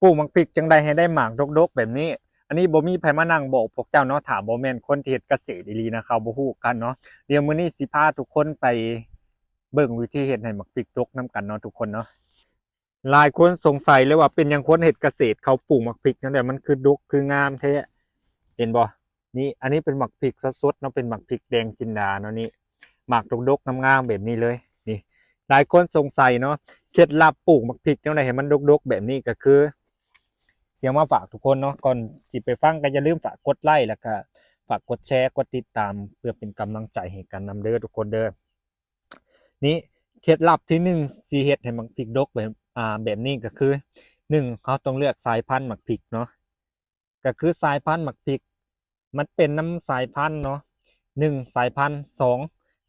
ປູກໝາກພິກຈັ່ງໃດໃຫ້ໄດ້ໝາກດົກໆແບບນີ້. ອັນນີ້ບໍ່ມີໃຜມານັ່ງບອກພວກເຈົ້າເນາະ ຖ້າບໍ່ແມ່ນຄົນທີ່ເຮັດກະເສດອີ່ຫຼີນະ ເຂົາບໍ່ຮູ້ກັນເນາະ. ດຽວມື້ນີ້ຊິພາທຸກຄົນໄປເບິ່ງວິທີເຮັດໃຫ້ໝາກພິກດົກນຳກັນເນາະທຸກຄົນເນາະ. ຫຼາຍຄົນສົງໄສເລີຍວ່າເປັນຫຍັງຄົນເຮັດກະເສດເຂົາປູກໝາກພິກແນວໃດມັນຄືດົກຄືງາມແທ້ ເຫັນບໍ່? ນີ້ ອັນນີ້ເປັນໝາກພິກສົດໆເນາະ ເປັນໝາກພິກແດງຈິນດາເນາະ ນີ້ ໝາກດົກໆງາມໆແບບນີ້ເລີຍ. ນີ້ ຫຼາຍຄົນສົງໄສເນາະ ເຄັດລັບປູກໝາກພິກແນວໃດໃຫ້ມັນດົກໆແບບນີ້ ກໍຄື ຊິເອົາມາຝາກທຸກຄົນເນາະ. ກ່ອນຊິໄປຟັງກໍຢ່າລືມຝາກກົດໄລ ແລ້ວກໍຝາກກົດແຊ ກົດຕິດຕາມ ເພື່ອເປັນກຳລັງໃຈໃຫ້ກັນນຳເດີທຸກຄົນເດີ. ນີ້ ເຄັດລັບທີໜຶ່ງ ຊິເຮັດໃຫ້ໝາກພິກດົກແບບ ອ່າ ແບບນີ້ກໍຄື ໜຶ່ງ ເຮົາຕ້ອງເລືອກສາຍພັນໝາກພິກເນາະ ກໍຄືສາຍພັນໝາກພິກ ມັນເປັນນຳສາຍພັນເນາະ ໜຶ່ງ ສາຍພັນ ສອງ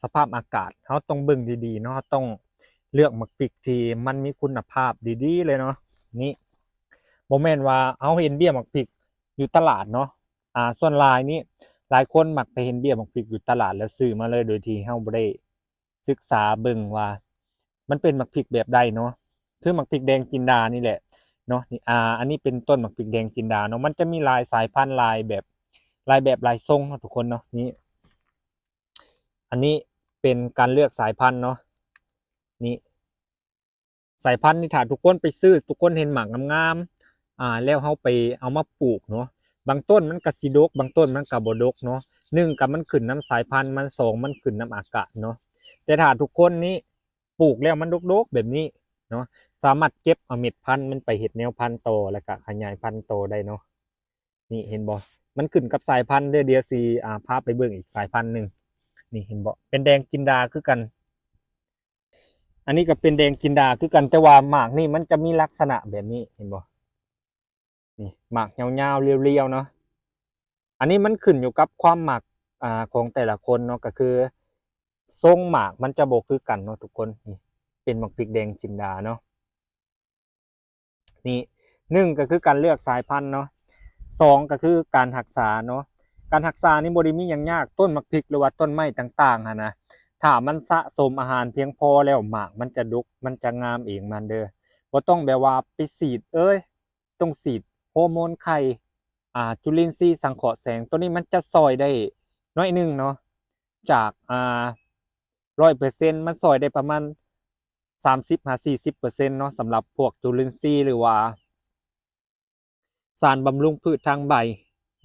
ສະພາບອາກາດ. ເຮົາຕ້ອງເບິ່ງດີໆເນາະ ເຮົາຕ້ອງເລືອກໝາກພິກທີ່ມັນມີຄຸນນະພາບດີໆເລີຍເນາະ. ນີ້ ບໍ່ແມ່ນວ່າເຮົາເຫັນເບ້ຍໝາກພິກຢູ່ຕະຫຼາດເນາະ ອ່າ ສ່ວນຫຼາຍນີ້ ຫຼາຍຄົນມັກໄປເຫັນເບ້ຍໝາກພິກຢູ່ຕະຫຼາດ ແລ້ວຊື້ມາເລີຍ ໂດຍທີ່ເຮົາບໍ່ໄດ້ ສຶກສາເບິ່ງວ່າມັນເປັນໝາກພິກແບບໃດເນາະ ຄືໝາກພິກແດງຈິນດານີ້ແຫຼະເນາະ. ນີ້ ອ່າ ອັນນີ້ເປັນຕົ້ນໝາກພິກແດງຈິນດາເນາະ ມັນຈະມີຫຼາຍສາຍພັນ ຫຼາຍແບບ ຫຼາຍແບບຫຼາຍຊົງເນາະທຸກຄົນເນາະ. ນີ້ ອັນນີ້ເປັນການເລືອກສາຍພັນເນາະ ນີ້ ສາຍພັນນີ້ ຖ້າທຸກຄົນໄປຊື້ ທຸກຄົນເຫັນໝາກງາມໆ ອ່າ ແລ້ວເຮົາໄປເອົາມາປູກເນາະ ບາງຕົ້ນມັນກະຊິດົກ ບາງຕົ້ນມັນກະບໍ່ດົກເນາະ. ໜຶ່ງກະມັນຂຶ້ນນຳສາຍພັນມັນ ສອງມັນຂຶ້ນນຳອາກາດເນາະ. ແຕ່ຖ້າທຸກຄົນນີ້ປູກແລ້ວມັນດົກໆແບບນີ້ເນາະ ສາມາດເກັບເອົາເມັດພັນມັນໄປເຮັດແນວພັນຕໍ່ ແລ້ວກະຂະຫຍາຍພັນຕໍ່ໄດ້ເນາະ. ນີ້ເຫັນບໍ່ ມັນຂຶ້ນກັບສາຍພັນເດີ. ດຽວຊິ ອ່າ ພາໄປເບິ່ງອີກສາຍພັນໜຶ່ງ. ນີ້ເຫັນບໍ່ ເປັນແດງຈິນດາຄືກັນ ອັນນີ້ກໍເປັນແດງຈິນດາຄືກັນ ແຕ່ວ່າໝາກນີ້ມັນຈະມີລັກສະນະແບບນີ້ ເຫັນບໍ່? ນີ້ ໝາກຍາວໆ ລຽວໆເນາະ. ອັນນີ້ມັນຂຶ້ນຢູ່ກັບຄວາມມັກ ອ່າ ຂອງແຕ່ລະຄົນເນາະ ກໍຄືຊົງໝາກມັນຈະບໍ່ຄືກັນເນາະທຸກຄົນ. ນີ້ເປັນໝາກພິກແດງຈິນດາເນາະ. ນີ້ ໜຶ່ງກໍຄືການເລືອກສາຍພັນເນາະ ສອງກໍຄືການຮັກສາເນາະ. ການຮັກສານີ້ບໍ່ໄດ້ມີຫຍັງຍາກ ຕົ້ນໝາກພິກ ຫຼືວ່າຕົ້ນໄມ້ຕ່າງໆຫັ້ນນະ ຖ້າມັນສະສົມອາຫານພຽງພໍແລ້ວ ໝາກມັນຈະດົກ ມັນຈະງາມເອງມັນເດີ. ບໍ່ຕ້ອງແບບວ່າໄປສີດເອີຍ ຕ້ອງສີດໂຮໂມນໄຂ່ ອ່າ ຈຸລິນຊີສັງເຄາະແສງ ໂຕນີ້ມັນຈະຊ່ອຍໄດ້ໜ້ອຍໜຶ່ງເນາະ ຈາກ ອ່າ ຮ້ອຍເປີເຊັນ ມັນຊ່ອຍໄດ້ປະມານສາມສິບຫາສີ່ສິບເປີເຊັນເນາະ ສຳລັບພວກຈຸລິນຊີ ຫຼືວ່າສານບຳລຸງພືດທາງໃບ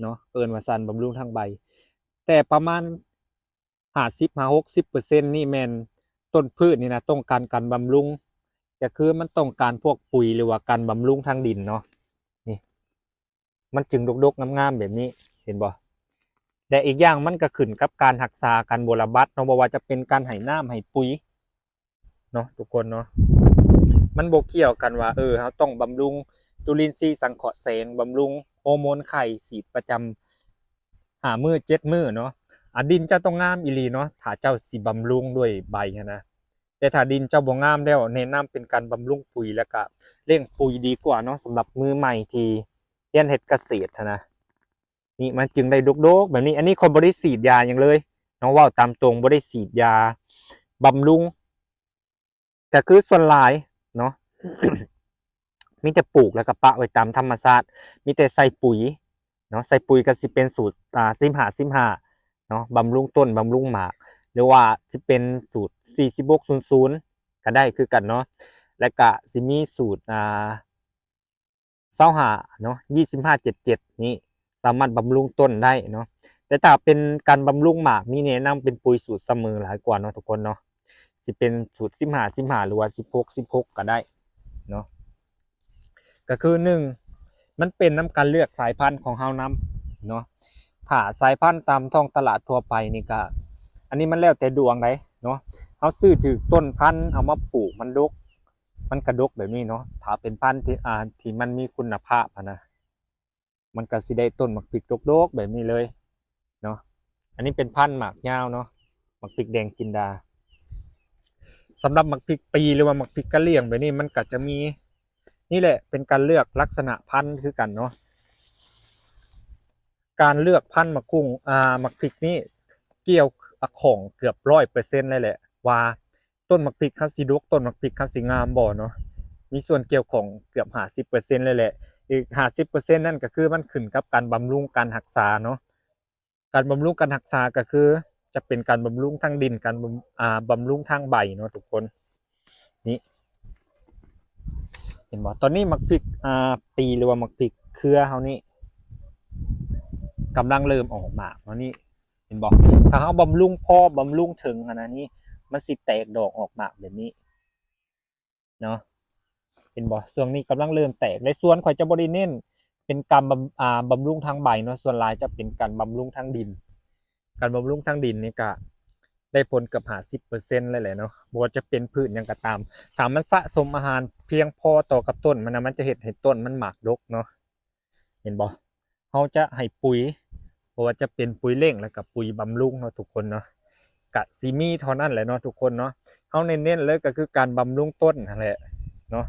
ເນາະ ເອີ້ນວ່າສານບຳລຸງທາງໃບ. ແຕ່ປະມານຫ້າສິບຫາຫົກສິບເປີເຊັນນີ້ແມ່ນຕົ້ນພືດນີ້ນະ ຕ້ອງການການບຳລຸງ ກໍຄືມັນຕ້ອງການພວກປຸຍ ຫຼືວ່າການບຳລຸງທາງດິນເນາະ. ນີ້ ມັນຈຶ່ງດົກໆງາມໆແບບນີ້ ເຫັນບໍ່? ແລະ ອີກຢ່າງມັນກໍຂຶ້ນກັບການຮັກສາ ການບົວລະບັດເນາະ ບໍ່ວ່າຈະເປັນການໃຫ້ນ້ຳໃຫ້ປຸຍເນາະ ທຸກຄົນເນາະ. ມັນບໍ່ກ່ຽວກັນວ່າ ເອີ ເຮົາຕ້ອງບຳລຸງຈຸລິນຊີສັງເຄາະແສງ ບຳລຸງໂຮໂມນໄຂ່ ສີດປະຈຳຫ້າມື້ເຈັດມື້ເນາະ. ອາ ດິນເຈົ້າຕ້ອງງາມອີ່ຫຼີເນາະ ຖ້າເຈົ້າຊິບຳລຸງດ້ວຍໃບຫັ້ນນະ. ແຕ່ຖ້າດິນເຈົ້າບໍ່ງາມແລ້ວ ແນະນຳເປັນການບຳລຸງປຸຍ ແລ້ວກະລ້ຽງປຸຍດີກວ່າເນາະ ສຳລັບມືໃໝ່ທີ່ຮຽນເຮັດກະເສດຫັ້ນນະ. ນີ້ມັນຈຶ່ງໄດ້ດົກໆແບບນີ້. ອັນນີ້ຂ້ອຍບໍ່ໄດ້ສີດຢາຫຍັງເລີຍເນາະ ເວົ້າຕາມຕົງ ບໍ່ໄດ້ສີດຢາບຳລຸງ ກະຄືສ່ວນຫຼາຍເນາະ ມີແຕ່ປູກແລ້ວກະປະໄວ້ຕາມທຳມະຊາດ ມີແຕ່ໃສ່ປຸຍເນາະ. ໃສ່ປຸຍກະຊິເປັນສູດ ອ່າ ສິບຫ້າ ສິບຫ້າເນາະ ບຳລຸງຕົ້ນ ບຳລຸງໝາກ ຫຼືວ່າຊິເປັນສູດສີ່ສິບຫົກ ສູນສູນ ກະໄດ້ຄືກັນເນາະ. ແລ້ວກະຊິມີສູດ ອ່າ ຊາວຫ້າເນາະ ຊາວຫ້າ ເຈັດເຈັດ ນີ້ສາມາດບຳລຸງຕົ້ນໄດ້ເນາະ. ແຕ່ຖ້າເປັນການບຳລຸງໝາກ ນີ້ແນະນຳເປັນປຸຍສູດສະເໝີຫຼາຍກວ່າເນາະທຸກຄົນເນາະ. ຊິເປັນສູດສິບຫ້າ ສິບຫ້າ ຫຼືວ່າສິບຫົກ ສິບຫົກ ກະໄດ້ເນາະ. ກະຄືໜຶ່ງ ມັນເປັນນຳການເລືອກສາຍພັນຂອງເຮົານຳເນາະ. ຖ້າສາຍພັນຕາມທ້ອງຕະຫຼາດທົ່ວໄປນີ້ກະ ອັນນີ້ມັນແລ້ວແຕ່ດວງໃດເນາະ. ເຮົາຊື້ຖືກຕົ້ນພັນເອົາມາປູກ ມັນດົກ ມັນກະດົກແບບນີ້ເນາະ. ຖ້າເປັນພັນທີ່ ອ່າ ທີ່ມັນມີຄຸນນະພາບຫັ້ນນະ ມັນກະຊິໄດ້ຕົ້ນໝາກພິກດົກໆແບບນີ້ເລີຍເນາະ. ອັນນີ້ເປັນພັນໝາກຍາວເນາະ ໝາກພິກແດງຈິນດາ. ສຳລັບໝາກພິກປີ ຫຼືວ່າໝາກພິກກະຫຼຽງແບບນີ້ ມັນກະຈະມີ ນີ້ແຫຼະ ເປັນການເລືອກລັກສະນະພັນຄືກັນເນາະ. ການເລືອກພັນໝາກກຸ້ງ ອ່າ ໝາກພິກນີ້ກ່ຽວຂ້ອງເກືອບຮ້ອຍເປີເຊັນເລີຍແຫຼະ ວ່າ ຕົ້ນໝາກພິກເຮົາຊິດົກ ຕົ້ນໝາກພິກເຮົາຊິງາມບໍ່ເນາະ. ມີສ່ວນກ່ຽວຂ້ອງເກືອບຫ້າສິບເປີເຊັນເລີຍແຫຼະ ອີກຫ້າສິບເປີເຊັນນັ້ນກໍຄືມັນຂຶ້ນກັບການບຳລຸງການຮັກສາເນາະ. ການບຳລຸງການຮັກສາກໍຄືຈະເປັນການບຳລຸງທາງດິນ ການບຳ ອ່າ ບຳລຸງທາງໃບເນາະທຸກຄົນ. ນີ້ ເຫັນບໍ່? ຕອນນີ້ໝາກພິກ ອ່າ ປີ ຫຼືວ່າໝາກພິກເຄືອເຮົານີ້ກຳລັງເລີ່ມອອກໝາກເນາະ ນີ້ ເຫັນບໍ່? ຖ້າເຮົາບຳລຸງພໍ ບຳລຸງເຖິງຂະໜາດນີ້ ມັນຊິແຕກດອກອອກໝາກແບບນີ້ເນາະ ເຫັນບໍ່? ຊ່ວງນີ້ກຳລັງເລີ່ມແຕກ ໃນສວນຂ້ອຍຈະບໍ່ໄດ້ເນັ້ນເປັນການບຳ ອ່າ ບຳລຸງທາງໃບເນາະ ສ່ວນຫຼາຍຈະເປັນການບຳລຸງທາງດິນ. ການບຳລຸງທາງດິນນີ້ກະໄດ້ຜົນເກືອບຫ້າສິບເປີເຊັນເລີຍແຫຼະເນາະ ບໍ່ວ່າຈະເປັນພືດຫຍັງກໍຕາມ ຖ້າມັນສະສົມອາຫານພຽງພໍຕໍ່ກັບຕົ້ນມັນນະ ມັນຈະເຮັດໃຫ້ຕົ້ນມັນໝາກດົກເນາະ ເຫັນບໍ່? ເຮົາຈະໃຫ້ປຸຍ ບໍ່ວ່າຈະເປັນປຸຍເລັ່ງ ແລ້ວກໍປຸຍບຳລຸງເນາະທຸກຄົນເນາະ ກະຊິມີເທົ່ານັ້ນແຫຼະເນາະທຸກຄົນເນາະ. ເຮົາເນັ້ນໆເລີຍກໍຄືການບຳລຸງຕົ້ນຫັ້ນແຫຼະເນາະ.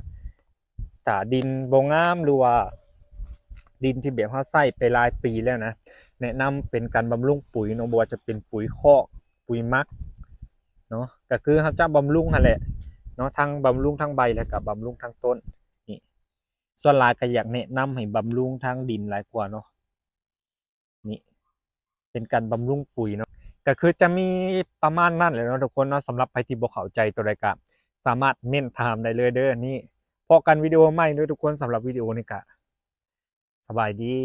ຖ້າດິນບໍ່ງາມ ຫຼືວ່າດິນທີ່ແບບເຮົາໃຊ້ໄປຫຼາຍປີແລ້ວນະ ແນະນຳເປັນການບຳລຸງປຸຍເນາະ ບໍ່ວ່າຈະເປັນປຸຍຄອກ ປຸຍໝັກເນາະ ກໍຄືເຮົາຈະບຳລຸງຫັ້ນແຫຼະເນາະ ທັງບຳລຸງທາງໃບ ແລ້ວກໍບຳລຸງທາງຕົ້ນ. ນີ້ ສ່ວນຫຼາຍກໍຢາກແນະນຳໃຫ້ບຳລຸງທາງດິນຫຼາຍກວ່າເນາະ. ນີ້ເປັນການບຳລຸງປຸຍເນາະ ກໍຄືຈະມີປະມານນັ້ນແຫຼະເນາະທຸກຄົນເນາະ. ສຳລັບໃຜທີ່ບໍ່ເຂົ້າໃຈຕົວໃດກໍສາມາດເມັ້ນຖາມໄດ້ເລີຍເດີ. ນີ້ ພໍ້ກັນວິດີໂອໃໝ່ເດີທຸກຄົນ. ສຳລັບວິດີໂອນີ້ກໍສະບາຍດີ.